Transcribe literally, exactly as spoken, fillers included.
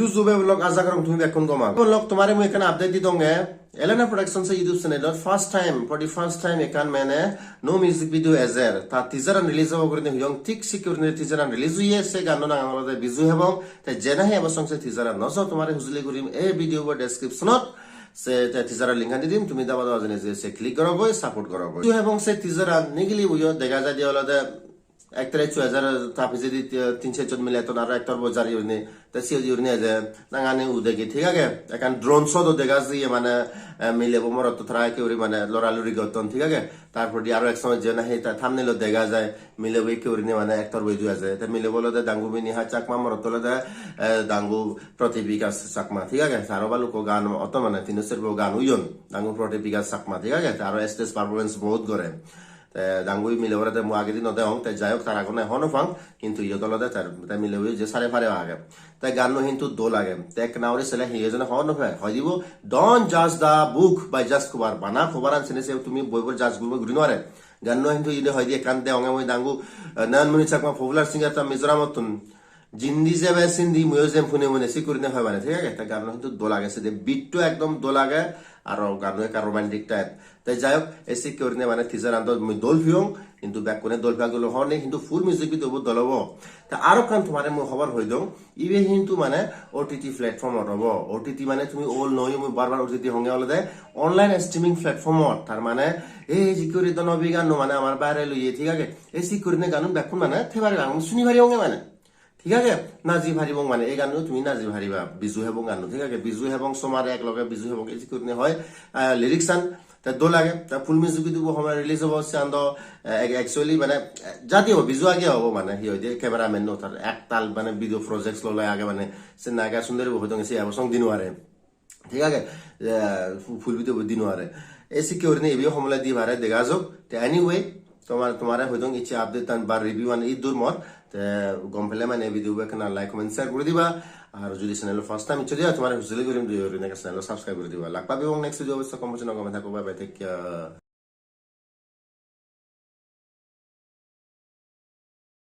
Ju ju be vlog, aja gorong tumi bekkun gom ago. Vlog tomare mui ekkan update di donge. Elena Production se YouTube channel ot first time, for the first time ekkan mane new music video ejer. Ta teaser an release obo gurinei hoyong, thik sikke gurinei teaser an release oye. Se ganno nangan olode Biju Hebong. Te jena he ebo song se teaser an no so, tomare hujuli gurim ei video bo description ot. Se te teaser an link an di dim, tumi daba daba jene je se click gorogoi, support gorogoi. Biju Hebong se teaser an nigili buyo dega jai de olode actor actress ejer, ta pijedi ti-, tin ser jon mile etton, aro actor bo jari gurinei. Te siyot gurinei eje nangani udegi, thik age? Ekkan drone shot o dega jiye mane, eh, milebo morotto tara ekke guri mane lora luri gotton, thik age? Tar poredi aro ek somoi jiyen nahi ta thumbnail o dega jai, milebo ekke gurinei mane actor bo idu eje. Te milebo olode Dangu Mini Haj Chakma, morotto olode, eh, Dangu Pratip Bikash Chakma, thik age? Aro balukko gaan otton mane tino serbo gaan oyon Dangu Pratip Bikash Chakma, thik age? Te aro stage performance bohut gore. Te Dangu milebo olode mui agedi no degong, te jai hok tara gune hobor no pang, hintu iyot olode tar, te milebo je sare pare age. Te ganno hintu dol age. Te ekkena guri sele hi hijeni hobor no pai. Hoi dibo, "Don't judge the book by just cover." Bana cover an sene se tumi boibo judge guribo guri no pare. Ganno hintu iyot hoi di ekkan degonge mui Dangu, eh, Nayan Muni Chakma popular singer ta Mizoramottun. "Jindi jebe sindi muiyo jem pune pune," sik gurinei hoi mane, thik age? Te ganno hintu dol age, sede beat-to ekdom dol age, aro ganno ekka romantic type. Te jai hok, ei sikke gurinei mane teaser an do mui dol piyong, hintu bekkune dol piyak dol hobor nei, hintu full music video bo dol obo. Te aro ekkan tomare mui hobor hoi dong, ibe hintu mane O T T platform ot obo. O T T mane tumi ol noi, mui bar bar O T T honge olode online streaming platform ot. Tar mane ei sikke guri do no bi ganno mane amar viral oye, thik age? Ei sikke gurinei ganno bekkun mane thei pariba, suni paribonge mane. Thik age? Naji paribong mane, ei ganno tumi naji pariba, Biju Hebong ganno, thik age? Biju Hebong somare ek loge Biju Hebong, ei sikke gurinei hoi, ah, lyrics an, te dol age, te full music video bo homoi release obo, siyan do, eh, actually mane, eh, jadi obo, Biju age obo mane, hi hoide, cameraman no tar ektal mane video projects lolai age mane, se naga sundori bo hodong se abo song dino are. Thik age? Eh, fu-, full video bo di no pare. Ei sikke gurinei ibe homole di pare, dega jok. Te anyway, tomar, tomare hoi dong icche update tan ba review an iddur mor. Te gom pele mane video bo ekkena like, comment, share guri diba. Ar jodi channel first time icche diba, tomare hujuli gurim, dui gurinei channel subscribe guri diba. Lak pabong next video, obosso comment section ot comment thakko. Bye bye, take care.